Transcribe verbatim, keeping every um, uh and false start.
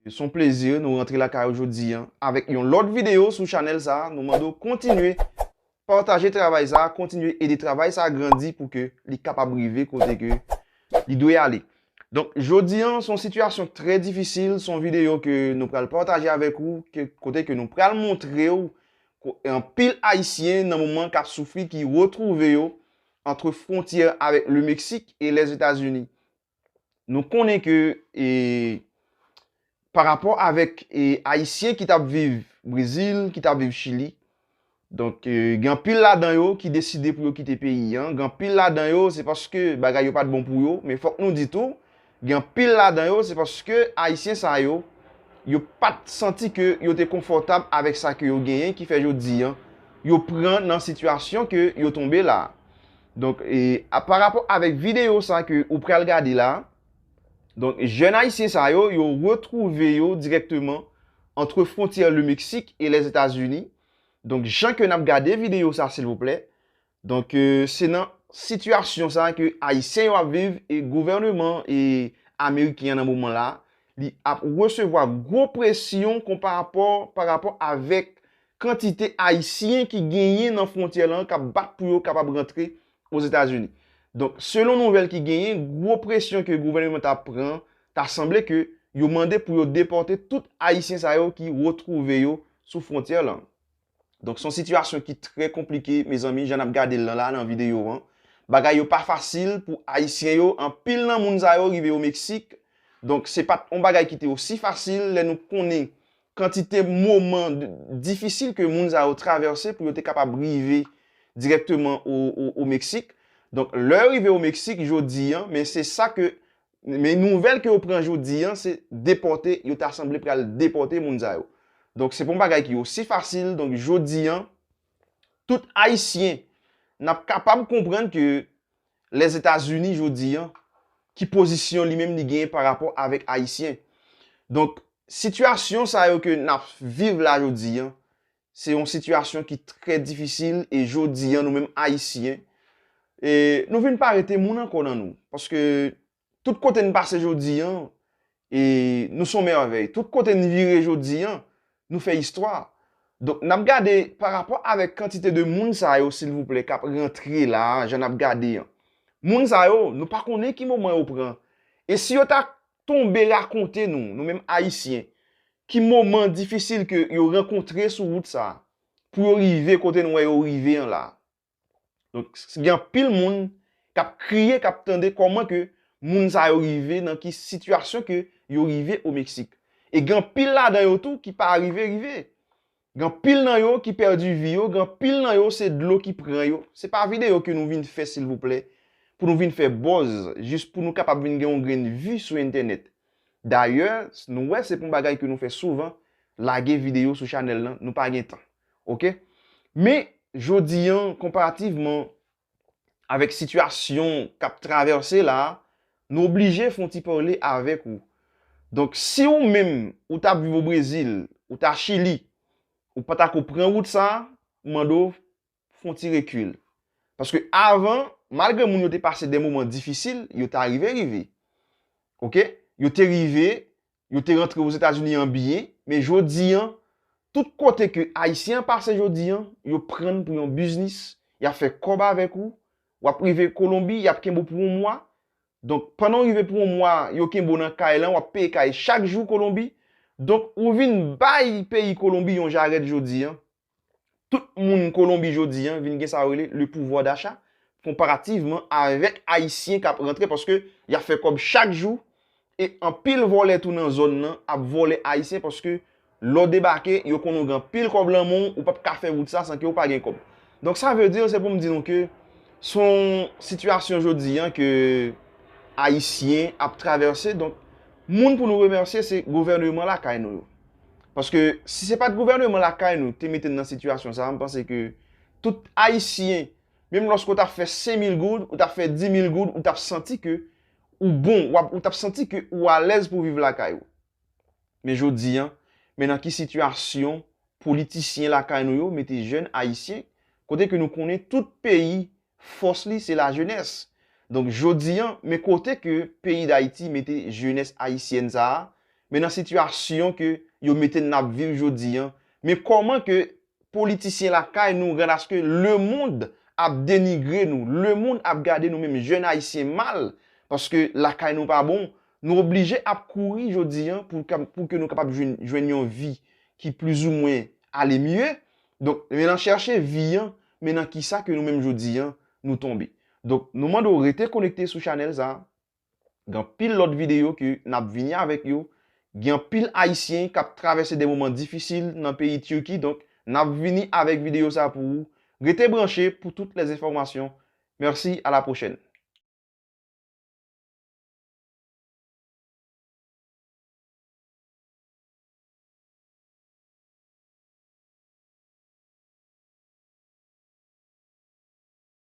Se yon plezi nou rantre lakay ou jodi a avèk yon lòt videyo sou chanèl sa a. Nou mande w kontinye pataje travay sa a, kontinye ede travay sa a grandi pou ke li kapab rive kote ke li dwe ale. Donk, jodi a, se yon sitiyasyon trè difisil, se yon videyo ke nou pral pataje avèk ou, ke, kote ke nou pral montre w ko-, anpil Ayisyen nan moman k ap soufri, ki retwouve yo antre fwontyè avèk le Mexique et les États-Unis. Nou konnen ke, e, pa rapò avèk, e, Ayisyen ki t ap viv Brezil, ki t ap viv Chili, donk, e, gen anpil ladan yo ki deside pou yo kite peyi a. Gen anpil ladan yo, se paske bagay yo pa t bon pou yo, men fòk nou di tou, gen anpil ladan yo, se paske Ayisyen sa yo, yo pa t santi ke yo te konfòtab avèk sa ke yo genyen, ki fè jodi a, yo pran nan sitiyasyon ke yo tonbe la. Donk, e, a, pa rapò avèk videyo sa ke ou pral gade la, donk, jèn Ayisyen sa yo, yo retwouve yo dirèkteman antre fwontyè le Mexique et les États-Unis. Donk, jan ke n ap gade videyo sa, silvouplè, donk, e, se nan sitiyasyon sa ke Ayisyen yo ap viv e gouvèneman e ameriken an nan moman la, li ap resevwa gwo presyon konpa rapò, pa rapò avèk kantite Ayisyen ki genyen nan fwontyè lan k ap bat pou yo kapab rantre Ozetazini. Donk, selon nouvèl ki genyen, gwo presyon ke gouvèneman ta pran, ta sanble ke yo mande pou yo depòte tout Ayisyen sa yo ki retwouve yo sou fwontyè lan. Donk, se yon sitiyasyon ki trè konplike, mezanmi, jan n ap gade l lan la, nan videyo an. Bagay yo pa fasil pou Ayisyen yo, anpil nan moun sa yo rive o Meksik. Donk, se pa t yon bagay ki te osi fasil, lè nou konnen kantite moman d-, difisil ke moun sa yo travèse pou yo te kapab rive dirèkteman o, o, o Meksik. Donk, lè yo rive o Meksik jodi a, men se sa ke, men nouvèl ke yo pran jodi a, se depòte, yo ta sanble pral depòte moun sa yo. Donk, se pa yon bagay ki osi fasil. Donk, jodi a, tout Ayisyen, n ap kapab konprann ke Lèzetazini jodi a, ki pozisyon li menm li genyen pa rapò avèk Ayisyen. Donk, sitiyasyon sa yo ke n ap viv la jodi a, se yon sitiyasyon ki trè difisil e jodi a, nou menm Ayisyen, e nou vin pa rete moun ankò nan nou. Paske tout kote n pase jodi a, e nou se yon mèvèy. Tout kote n vire jodi a, nou fè istwa. Donk, n ap gade pa rapò avèk kantite de moun sa yo, silvouplè, k ap rantre la, jan n ap gade an. Moun sa yo, nou pa konnen ki moman yo pran. E si yo ta tonbe rakonte nou, nou menm Ayisyen, ki moman difisil ke yo rankontre sou wout sa, pou yo rive kote nou wè yo rive an la. Donk, s-, gen anpil moun k ap kriye, k ap tande kòman ke moun sa yo rive, nan ki sitiyasyon ke yo rive o Meksik. E gen anpil ladan yo tou ki pa rive rive. Gen anpil nan yo ki pèdi vi yo, gen anpil nan yo se dlo ki pran yo. Se pa videyo ke nou vin fè, silvouplè, pou nou vin fè buzz, jis pou nou kapab vin gen yon grenn vi sou entènèt. Dayè, nou wè se pa yon bagay ke nou fè souvan, lage videyo sou chanèl lan, nou pa gen tan. Oke? Men, jodi a, konparativman avèk sitiyasyon k ap travèse la, nou oblije fè yon ti pale avèk ou. Donk, si ou menm, ou t ap viv o Brezil, ou ta Chili, ou pa ta ko pran wout sa, m mande w fè yon ti rekil. Paske avan, malgre moun yo te pase de moman difisil, yo ta rive rive. Oke? Yo te rive, yo te rantre Ozetazini an byen, men jodi a, tout kote ke Ayisyen an pase jodi a, yo pran pou yon biznis, y ap fè kòb avèk ou, w ap rive Kolonbi, y ap kenbe w pou yon mwa. Donk, pandan w rive pou yon mwa, yo kenbe w nan kay lan, w ap peye kay chak jou Kolonbi. Donk, ou vin bay peyi Kolonbi yon jarèt jodi a. Tout moun Kolonbi jodi a vin gen sa yo rele le pouvoir d'achat, konparativman avèk Ayisyen k ap rantre, paske y ap fè kòb chak jou, e anpil vòlè tou nan zòn nan ap vòlè Ayisyen, paske lè w debake, yo konnen w gen anpil kòb lan men w, ou p ap ka fè wout sa san ke w pa gen kòb. Donk, sa vle di, se pou m di nou ke se yon sitiyasyon jodi a ke Ayisyen ap travèse. Donk, moun pou nou remèsye, se gouvèneman lakay nou yo. Paske si se pa t gouvèneman lakay nou te mete n nan sitiyasyon sa a, m panse ke tout Ayisyen, menm lòske w t ap fè senk mil goud, ou t ap fè dis mil goud, ou t ap santi ke ou bon, w ap, ou t ap santi ke ou alèz pou w viv lakay ou. Men jodi a, men nan ki sitiyasyon politisyen lakay nou yo mete jèn Ayisyen, kote ke nou konnen tout peyi, fòs li se lajenès. Donk, jodi a, men kote ke peyi Dayiti mete jenès ayisyèn sa a, men nan sitiyasyon ke yo mete n ap viv jodi an, men kòman ke politisyen lakay nou rann aske lemonn ap denigre nou, lemonn ap gade nou menm jèn ayisyen mal, paske lakay nou pa bon, nou oblije ap kouri jodi an pou, pou ke nou kapab jwenn, jwenn yon vi ki plizoumwen ale mye. Donk, men nan chèche vi an, men nan kisa ke nou menm jodi an, nou tonbe. Donk, nou mande w rete konekte sou chanèl sa. Gen anpil lòt videyo ke n ap vini avèk yo. Gen anpil Ayisyen k ap travèse de moman difisil nan peyi Tiki. Donk, n ap vini avèk videyo sa pou ou. Rete branche pou tout lèzenfòmasyon. Mèsi, a la pwochèn.